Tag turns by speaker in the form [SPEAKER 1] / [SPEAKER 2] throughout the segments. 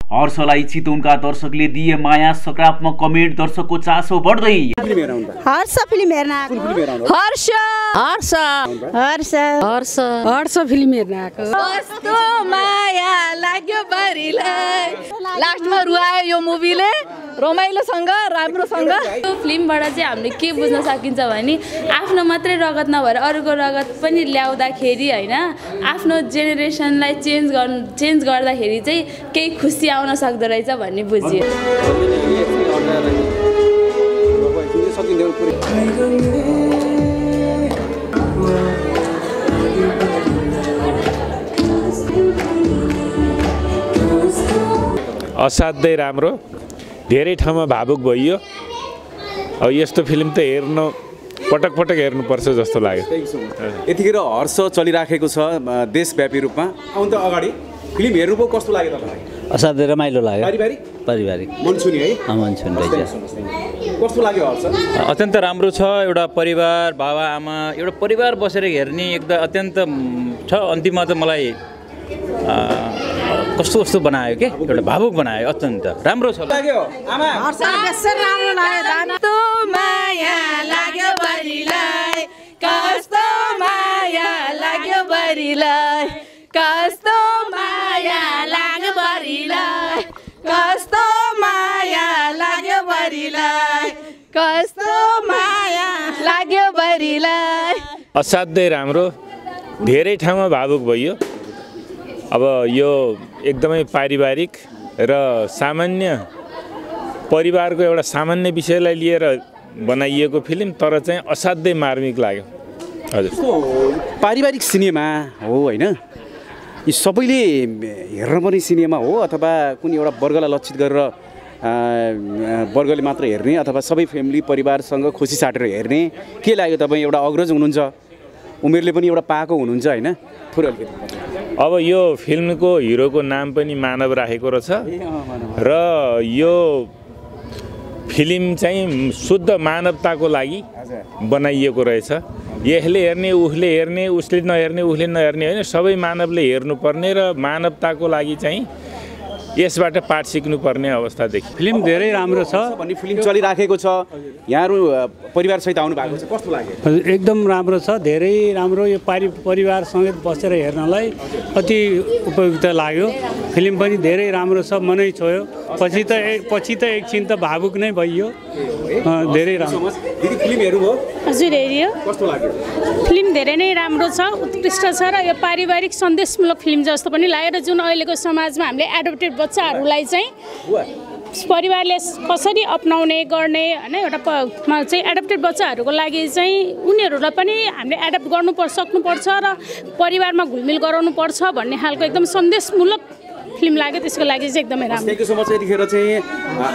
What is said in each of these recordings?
[SPEAKER 1] हर्षलाई चितवनका दर्शकले दिए माया, सकारात्मक कमेन्ट, दर्शकको चासो बढ्दै।
[SPEAKER 2] हर्ष फिल्म हेर्न आएको।
[SPEAKER 3] हर्ष हर्ष
[SPEAKER 2] हर्ष
[SPEAKER 3] हर्ष
[SPEAKER 2] हर्ष फिल्म हेर्न आएको।
[SPEAKER 3] कस्तो माया लाग्यो बरिलाई। लास्टमा रुवायो यो मुभीले, रमाइलोसँग राम्रोसँग।
[SPEAKER 4] यो फिल्मबाट चाहिँ हामीले के बुझ्न सकिन्छ भने आफ्नो मात्रै रगत नभएर अरूको रगत पनि ल्याउँदाखेरि होइन, आफ्नो जेनेरेसनलाई चेन्ज गर्दाखेरि चाहिँ केही खुसी आउन सक्दो रहेछ भन्ने बुझियो।
[SPEAKER 5] असाध्यै राम्रो, धेरै ठाउँमा भावुक भइयो। अब यस्तो फिल्म त पटक पटक हेर्नुपर्छ जस्तो लाग्यो।
[SPEAKER 6] यतिखेर हर्ष चलिराखेको छ देशव्यापी रूपमा। आउन त अगाडि फिल्म हेर्नुभयो, कस्तो लाग्यो तपाईँलाई?
[SPEAKER 7] असाध्यै रमाइलो लाग्यो।
[SPEAKER 6] पारिवारिक मनसुनी है?
[SPEAKER 7] मनसुनी रहेछ।
[SPEAKER 6] कस्तो लाग्यो हर्ष?
[SPEAKER 7] अत्यन्त राम्रो छ। एउटा परिवार, बाबा आमा, एउटा परिवार बसेर हेर्ने एकदम अत्यन्त छ। अन्तिममा त मलाई कस्तो कस्तो बनायो के, एउटा भावुक बनायो। अत्यन्त राम्रो छ।
[SPEAKER 6] लाग्यो आमा?
[SPEAKER 2] हर्ष बेसर राम्रो लाग्यो।
[SPEAKER 3] कस्तो माया लाग्यो बरिलाई, कस्तो माया लाग्यो बरिलाई, कस्तो माया लाग्यो बरिलाई, कस्तो माया लाग्यो बरिलाई, कस्तो माया लाग्यो बरिलाई।
[SPEAKER 5] असाध्यै राम्रो, धेरै ठाउँमा भावुक भइयो। अब यो एकदमै पारिवारिक र सामान्य परिवारको एउटा सामान्य विषयलाई लिएर बनाइएको फिल्म, तर चाहिँ असाध्यै मार्मिक लाग्यो। हजुर,
[SPEAKER 6] पारिवारिक सिनेमा हो होइन? यी सबैले हेर्न पर्ने सिनेमा हो अथवा कुनै एउटा वर्गलाई लक्षित गरेर वर्गले मात्र हेर्ने अथवा सबै फ्यामिली परिवारसँग खुसी साटेर हेर्ने? के लाग्यो तपाईँ? एउटा अग्रज हुनुहुन्छ, उमेरले पनि एउटा पाएको हुनुहुन्छ होइन? थोरै अलिकति।
[SPEAKER 5] अब यो फिल्मको हिरोको नाम पनि मानव राखेको रहेछ र यो फिल्म चाहिँ शुद्ध मानवताको लागि बनाइएको रहेछ। यसले हेर्ने, उसले हेर्ने, उसले नहेर्ने, उसले नहेर्ने होइन, सबै मानवले हेर्नुपर्ने र मानवताको लागि चाहिँ यसबाट पाठ सिक्नुपर्ने अवस्था देखियो।
[SPEAKER 6] फिल्म धेरै राम्रो छ भन्ने फिल्म चलिराखेको छ, यहाँहरू परिवारसहित आउनु भएको छ, कस्तो लाग्यो?
[SPEAKER 8] एकदम राम्रो छ, धेरै राम्रो। यो परिवारसँगै बसेर हेर्नलाई अति उपयुक्त लाग्यो। फिल्म पनि धेरै राम्रो छ, मनै छोयो। पछि त एकछिन त भावुक नै भइयो। धेरै राम्रो।
[SPEAKER 6] दिदी फिल्म हेर्नुभयो?
[SPEAKER 2] हजुर हेरियो।
[SPEAKER 6] कस्तो लाग्यो?
[SPEAKER 2] फिल्म धेरै नै राम्रो छ, उत्कृष्ट छ र यो पारिवारिक सन्देशमूलक फिल्म जस्तो पनि लाग्यो। र जुन अहिलेको समाजमा हामीले एडप्टेड बच्चाहरूलाई चाहिँ परिवारले कसरी अपनाउने गर्ने होइन, एउटा चाहिँ एडप्टेड बच्चाहरूको लागि चाहिँ उनीहरूलाई पनि हामीले एडप्ट सक्नुपर्छ र परिवारमा घुलमिल गराउनुपर्छ भन्ने खालको एकदम सन्देशमूलक फिल्म लाग्यो। त्यसको लागि चाहिँ एकदमै राम्रो।
[SPEAKER 6] Thank you so much. यतिखेर चाहिँ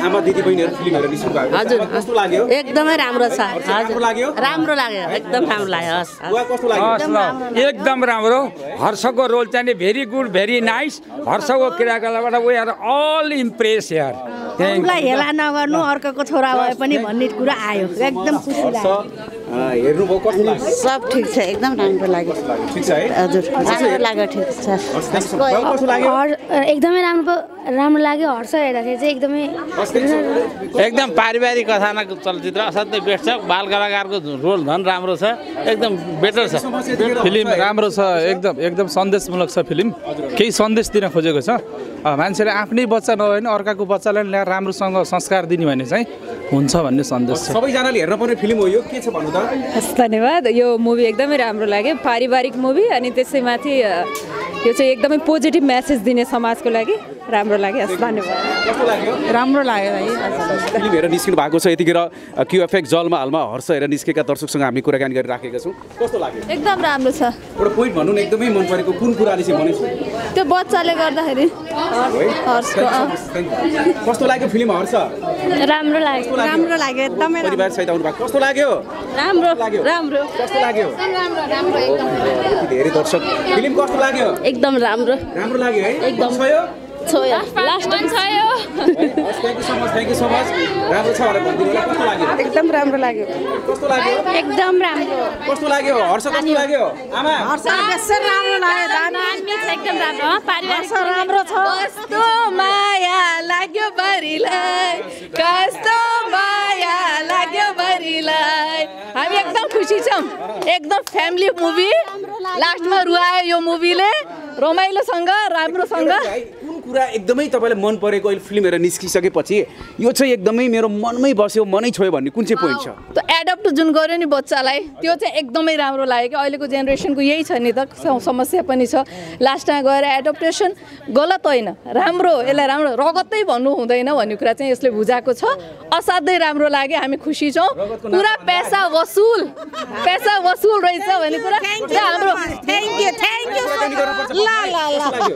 [SPEAKER 6] आमा दिदी बहिनीहरू फिल्म हेरेर निस्किनु भएको छ।
[SPEAKER 3] हजुर,
[SPEAKER 6] कस्तो लाग्यो?
[SPEAKER 3] एकदमै राम्रो छ।
[SPEAKER 6] राम्रो लाग्यो?
[SPEAKER 3] राम्रो लाग्यो, एकदम राम्रो लाग्यो।
[SPEAKER 6] बुवा कस्तो लाग्यो?
[SPEAKER 9] एकदम राम्रो। हर्षको रोल चाहिँ भेरी गुड, भेरी नाइस। हर्षको क्रियाकलापबाट वी आर अल इम्प्रेस यार।
[SPEAKER 2] उनलाई हेला नगर्नु, अर्काको छोरा भए पनि भन्ने कुरा आयो। एकदम खुसी लाग्यो।
[SPEAKER 6] हेर्नुभयो, कस्तो लाग्यो?
[SPEAKER 2] सब ठिक छ, एकदम राम्रो लाग्यो।
[SPEAKER 6] ठिक छ है?
[SPEAKER 2] हजुर राम्रो लाग्यो, ठिक छ।
[SPEAKER 6] कस्तो लाग्यो?
[SPEAKER 10] एकदमै राम्रो लाग्यो। हर्ष हेर्दाखेरि चाहिँ
[SPEAKER 7] एकदम पारिवारिक कथानक चलचित्र असाध्यै बेस्ट छ। बाल कलाकारको रोल झन् राम्रो छ, एकदम बेटर छ।
[SPEAKER 9] फिल्म राम्रो छ, एकदम सन्देशमूलक छ फिल्म। केही सन्देश दिन खोजेको छ। मान्छेले आफ्नै बच्चा नभए पनि अर्काको बच्चालाई ल्याएर राम्रोसँग संस्कार दिने भने चाहिँ हुन्छ भन्ने सन्देश छ।
[SPEAKER 6] सबैजनाले हेर्न पर्ने फिल्म हो यो। के छ भन्नु त?
[SPEAKER 4] धन्यवाद। यो मुभी एकदमै राम्रो लाग्यो, पारिवारिक मुभी अनि त्यसैमाथि यो चाहिँ एकदमै पोजिटिभ मेसेज दिने समाजको लागि राम्रो लाग्यो। धन्यवाद।
[SPEAKER 6] कस्तो लाग्यो?
[SPEAKER 2] राम्रो लाग्यो भाइ।
[SPEAKER 6] फिल्म हेरेर निस्किनु भएको छ। यतिखेर क्युएफएक्स जलमा हालमा हर्ष हेरेर निस्केका दर्शकसँग हामी कुराकानी गरिराखेका छौँ। कस्तो लाग्यो?
[SPEAKER 4] एकदम राम्रो छ।
[SPEAKER 6] एउटा पोइन्ट भन्नु न, एकदमै मन परेको कुन कुराले चाहिँ भनेछु?
[SPEAKER 4] त्यो बच्चाले गर्दाखेरि
[SPEAKER 6] कस्तो लाग्यो फिल्म हर्ष?
[SPEAKER 10] राम्रो लाग्यो।
[SPEAKER 2] राम्रो लाग्यो, एकदमै
[SPEAKER 6] परिवार सहित आउनु भएको कस्तो लाग्यो?
[SPEAKER 4] राम्रो राम्रो।
[SPEAKER 6] कस्तो लाग्यो? धेरै दर्शक फिल्म कस्तो लाग्यो?
[SPEAKER 4] एकदम राम्रो
[SPEAKER 6] लाग्यो है?
[SPEAKER 4] एकदम छोयो, लास्ट टाइम छोयो।
[SPEAKER 6] Thank you so much. राम्रो छ भनेर भनिदिनु होला। कस्तो लाग्यो?
[SPEAKER 2] एकदम राम्रो लाग्यो।
[SPEAKER 6] कस्तो लाग्यो?
[SPEAKER 10] एकदम राम्रो।
[SPEAKER 6] कस्तो लाग्यो हर्ष? कस्तो लाग्यो आमा?
[SPEAKER 2] हर्ष बेसर राम्रो लाग्यो।
[SPEAKER 10] एकदम राम्रो।
[SPEAKER 2] हर्ष राम्रो छ।
[SPEAKER 3] कस्तो माया एकदम फ्यामिली मुभी लास्टमा रुवायो यो मुभीले रमाइलोसँग राम्रोसँग
[SPEAKER 6] कुन कुरा एकदमै तपाईँलाई मन परेको अहिले फिल्म हेरेर निस्किसकेपछि यो चाहिँ एकदमै मेरो मनमै बस्यो मनै छोयो भन्ने कुन चाहिँ पोइन्ट छ
[SPEAKER 3] त्यो एडप्ट जुन गर्यो नि बच्चालाई त्यो चाहिँ एकदमै राम्रो लाग्यो कि अहिलेको जेनेरेसनको यही छ नि त समस्या पनि छ लास्टमा गएर एडप्टेसन गलत होइन राम्रो यसलाई राम्रो रगतै भन्नु हुँदैन भन्ने कुरा चाहिँ यसले बुझाएको छ असाध्यै राम्रो लाग्यो हामी खुसी छौँ पुरा पैसा वसुल रहेछ भन्ने कुरा हाम्रो
[SPEAKER 11] थ्याङ्क यू ल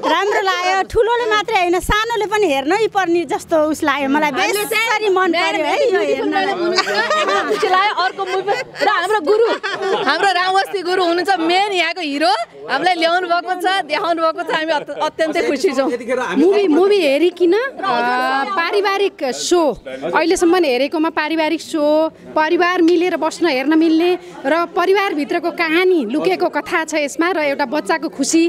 [SPEAKER 11] राम्रो लाग्यो ठुलोले मात्रै होइन सानोले पनि हेर्नै पर्ने जस्तो उस लाग्यो मलाई बेसरी मन पर्यो है यो हेर्न
[SPEAKER 3] खुसी लाग्यो अर्को मुभी र हाम्रो गुरु हाम्रो रामवस्ती गुरु हुनुहुन्छ मेन यहाँको हिरो हामीलाई ल्याउनु भएको छ देखाउनु भएको छ हामी अत्यन्तै खुसी छौँ
[SPEAKER 2] मुभी हेरिकन पारिवारिक सो अहिलेसम्म हेरेकोमा पारिवारिक सो परिवार मिलेर बस्न हेर्न मिल्ने र परिवारभित्रको कहानी लुकेको कथा छ यसमा र एउटा बच्चाको खुसी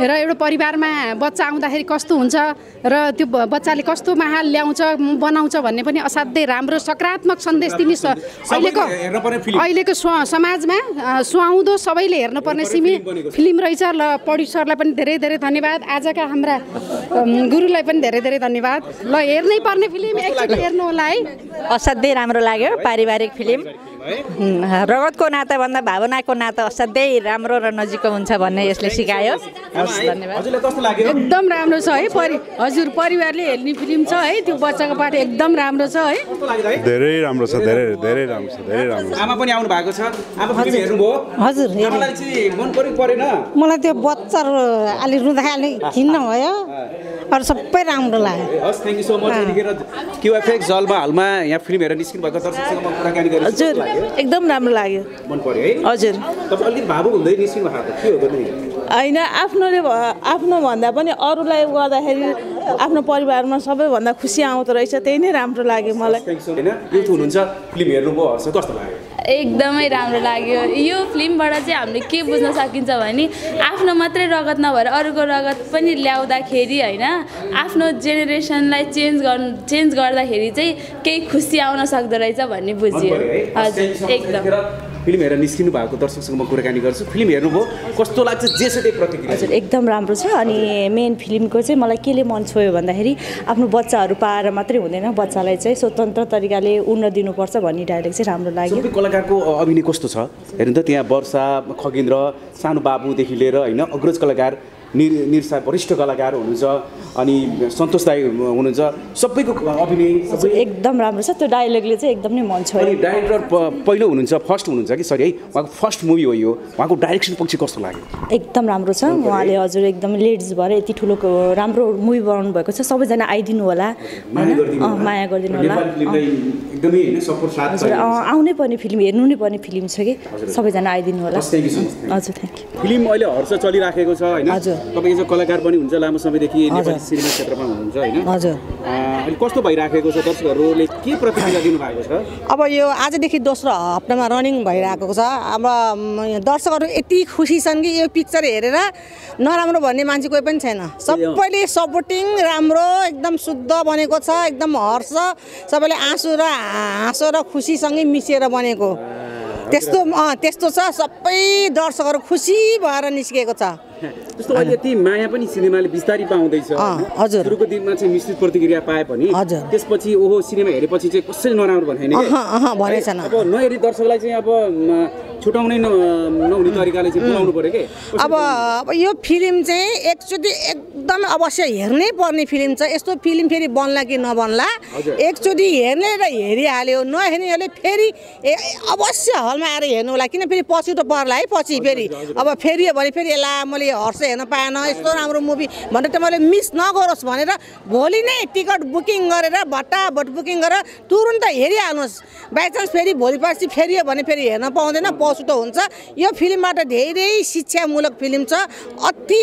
[SPEAKER 2] र एउटा परिवारमा बच्चा आउँदाखेरि कस्तो हुन्छ र त्यो बच्चाले कस्तो माहौल ल्याउँछ बनाउँछ भन्ने पनि असाध्यै राम्रो सकारात्मक सन्देश दिने अहिलेको समाजमा सुहाउँदो सबैले हेर्नुपर्ने फिल्म रहेछ र प्रड्युसरलाई पनि धेरै धेरै धन्यवाद आजका हाम्रा गुरुलाई पनि धेरै धेरै धन्यवाद ल हेर्नै पर्ने फिल्म एकचोटि हेर्नु होला है
[SPEAKER 11] असाध्यै राम्रो लाग्यो पारिवारिक फिल्म रगतको नाता भन्दा भावनाको नाता असाध्यै राम्रो र नजिकको हुन्छ भन्ने यसले सिकायो
[SPEAKER 2] एकदम राम्रो छ है हजुर परिवारले हेर्ने फिल्म छ है त्यो बच्चाको पाठ एकदम राम्रो छ है
[SPEAKER 12] धेरै राम्रो छ धेरै राम्रो छ धेरै राम्रो
[SPEAKER 6] आमा पनि आउनु भएको छ आमा फिल्म हेर्नुभयो
[SPEAKER 11] हजुर
[SPEAKER 6] आमालाई चाहिँ मन परेन
[SPEAKER 11] मलाई त्यो बच्चाहरू अलि रुँदाखेरि खिन्न भयो अरू सबै राम्रो लाग्यो
[SPEAKER 6] हस् थ्याङ्क यू सो मच यतिखेर क्युएफएक्स जलमा हालमा यहाँ फिल्म हेरेर निस्किनु भएको दर्शकसँग म कुराकानी गरेँ
[SPEAKER 3] हजुर एकदम राम्रो लाग्यो
[SPEAKER 6] मन पर्यो है
[SPEAKER 3] हजुर
[SPEAKER 6] तपाईँ अलिक भावुक हुँदै निस्किनु भएको के हो गर्नु
[SPEAKER 3] होइन आफ्नो भन्दा पनि अरूलाई गर्दाखेरि आफ्नो परिवारमा सबैभन्दा खुसी आउँदो रहेछ त्यही नै राम्रो लाग्यो मलाई
[SPEAKER 6] युथ हुनुहुन्छ फिल्म हेर्नुभयो हर्ष कस्तो लाग्यो
[SPEAKER 4] एकदमै राम्रो लाग्यो यो फिल्मबाट चाहिँ हामीले के बुझ्न सकिन्छ भने आफ्नो मात्रै रगत नभएर अरूको रगत पनि ल्याउँदाखेरि होइन आफ्नो जेनेरेसनलाई चेन्ज गर्दाखेरि चाहिँ केही खुसी आउन सक्दो रहेछ भन्ने बुझियो हजुर एकदम
[SPEAKER 6] फिल्म हेरेर निस्किनु भएको दर्शकसँग म कुराकानी गर्छु फिल्म हेर्नुभयो कस्तो लाग्छ जे छ त्यही प्रतिक्रिया
[SPEAKER 13] हजुर एकदम राम्रो छ अनि मेन फिल्मको चाहिँ मलाई केले मन छोयो भन्दाखेरि आफ्नो बच्चाहरू पाएर मात्रै हुँदैन बच्चालाई चाहिँ स्वतन्त्र तरिकाले उड्न दिनुपर्छ भन्ने डायलग चाहिँ राम्रो लाग्यो
[SPEAKER 6] सबै कलाकारको अभिनय कस्तो छ हेर्नु त त्यहाँ वर्षा खगेन्द्र सानो बाबुदेखि लिएर होइन अग्रज कलाकार निरसा वरिष्ठ कलाकार हुनुहुन्छ अनि सन्तोष दाई हुनुहुन्छ सबैको अभिनय सबै
[SPEAKER 13] एकदम राम्रो छ त्यो डायलगले चाहिँ एकदम नै मन छोयो
[SPEAKER 6] डाइरेक्टर पहिलो हुनुहुन्छ फर्स्ट हुनुहुन्छ कि सरी है उहाँको फर्स्ट मुभी हो यो उहाँको डाइरेक्सन पक्ष कस्तो लाग्यो
[SPEAKER 13] एकदम राम्रो छ उहाँले हजुर एकदम लेडिज भएर यति ठुलो राम्रो मुभी बनाउनु भएको छ सबैजना आइदिनु होला माया गरिदिनु होला
[SPEAKER 6] एकदमै हैन सपोर्ट साथ
[SPEAKER 13] छ आउनै पर्ने फिल्म हेर्नु नै पर्ने फिल्म छ कि सबैजना आइदिनु होला हजुर थ्याङ्क यू
[SPEAKER 6] फिल्म अहिले हर्ष चलिराखेको छ हैन तपाईँ चाहिँ कलाकार पनि हुन्छ लामो समयदेखि नेपाली सिनेमा क्षेत्रमा हुनुहुन्छ हैन
[SPEAKER 13] हजुर
[SPEAKER 6] अहिले कस्तो भइराखेको छ दर्शकहरूले के प्रतिक्रिया दिनुभएको छ
[SPEAKER 11] अब यो आजदेखि दोस्रो हप्तामा रनिङ भइरहेको छ अब दर्शकहरू यति खुसी छन् कि यो पिक्चर हेरेर नराम्रो भन्ने मान्छे कोही पनि छैन सबैले सपोर्टिङ राम्रो एकदम शुद्ध बनेको छ एकदम हर्ष सबैले आँसु र हाँसो र खुसीसँगै मिसिएर बनेको त्यस्तो छ सबै दर्शकहरू खुसी भएर निस्किएको छ
[SPEAKER 6] जस्तो अहिले यति माया पनि सिनेमाले बिस्तारै पाउँदैछ
[SPEAKER 11] हजुर
[SPEAKER 6] सुरुको दिनमा चाहिँ मिश्रित प्रतिक्रिया पाए पनि त्यसपछि ओहो सिनेमा हेरेपछि चाहिँ कसैले नराम्रो भनेन
[SPEAKER 11] भनेछन्
[SPEAKER 6] अब नहेरी दर्शकलाई चाहिँ अब छुटाउनै नहुने तरिकाले चाहिँ बोलाउनु पर्यो के
[SPEAKER 11] अब यो फिल्म चाहिँ एकचोटि एकदम अवश्य हेर्नै पर्ने फिल्म छ यस्तो फिल्म फेरि बन्ला कि नबन्ला एकचोटि हेर्ने र हेरिहाल्यो नहेर्नेहरूले फेरि अवश्य हलमा आएर हेर्नु होला किन फेरि पछि त पर्ला है पछि फेरि अब फेरि भने फेरि यसलाई मैले हर्ष हेर्न पाएन यस्तो राम्रो मुभी भनेर त मैले मिस नगरोस् भनेर भोलि नै टिकट बुकिङ गरेर भट्टाभट बुकिङ गरेर तुरुन्त हेरिहाल्नुहोस् बाइचान्स फेरि भोलि पर्सि फेरियो भने फेरि हेर्न पाउँदैन पशु त हुन्छ यो फिल्मबाट धेरै शिक्षामूलक फिल्म छ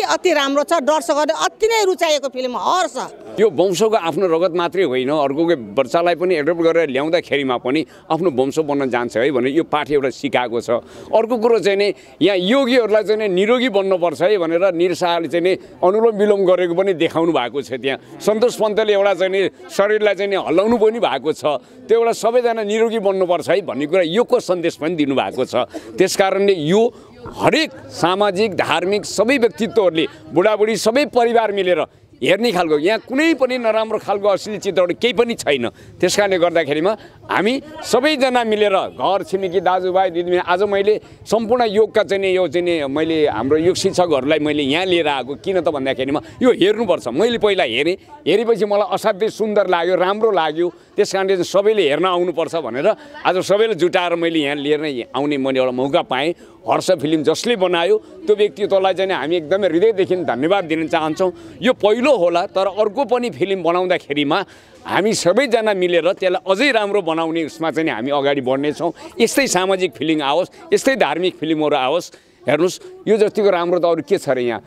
[SPEAKER 11] अति राम्रो छ दर्शकहरूले अति नै रुचाएको फिल्म हर्ष
[SPEAKER 14] यो वंशको आफ्नो रगत मात्रै होइन, अर्कोको बच्चालाई पनि एडप्ट गरेर ल्याउँदाखेरिमा पनि आफ्नो वंश बन्न जान्छ है भनेर यो पाठ एउटा सिकाएको छ। अर्को कुरो चाहिँ नि यहाँ योगीहरूलाई चाहिँ निरोगी बन्नुपर्छ है भनेर निरशाहले चाहिँ नि अनुलोम विलोम गरेको पनि देखाउनु भएको छ। त्यहाँ सन्तोष पन्तले एउटा चाहिँ नि शरीरलाई चाहिँ नि हल्लाउनु पनि भएको छ। त्यो एउटा सबैजना निरोगी बन्नुपर्छ है भन्ने कुरा योगको सन्देश पनि दिनुभएको छ। त्यस कारणले यो हरेक सामाजिक धार्मिक सबै व्यक्तित्वहरूले बुढाबुढी सबै परिवार मिलेर हेर्ने खालको यहाँ कुनै पनि नराम्रो खालको अश्लील चित्रहरू केही पनि छैन। त्यस कारणले गर्दाखेरिमा हामी सबैजना मिलेर घर छिमेकी दाजुभाइ दिदीबहिनी आज मैले सम्पूर्ण योगका चाहिँ नि यो चाहिँ नि मैले हाम्रो योग शिक्षकहरूलाई मैले यहाँ लिएर आएको किन त भन्दाखेरिमा यो हेर्नुपर्छ। मैले पहिला हेरेपछि मलाई असाध्यै सुन्दर लाग्यो, राम्रो लाग्यो। त्यस कारणले सबैले हेर्न आउनुपर्छ भनेर आज सबैले जुटाएर मैले यहाँ लिएर आउने मैले एउटा मौका पाएँ। हर्ष फिल्म जसले बनायो त्यो व्यक्तित्वलाई चाहिँ हामी एकदमै हृदयदेखि धन्यवाद दिन चाहन्छौँ। यो पहिलो होला, तर अर्को पनि फिल्म बनाउँदाखेरिमा हामी सबैजना मिलेर त्यसलाई अझै राम्रो बनाउने उसमा चाहिँ हामी अगाडि बढ्नेछौँ। यस्तै सामाजिक फिल्म आओस्, यस्तै धार्मिक फिल्महरू आओस्। हेर्नुहोस् यो जतिको राम्रो त अरू के छ र यहाँ।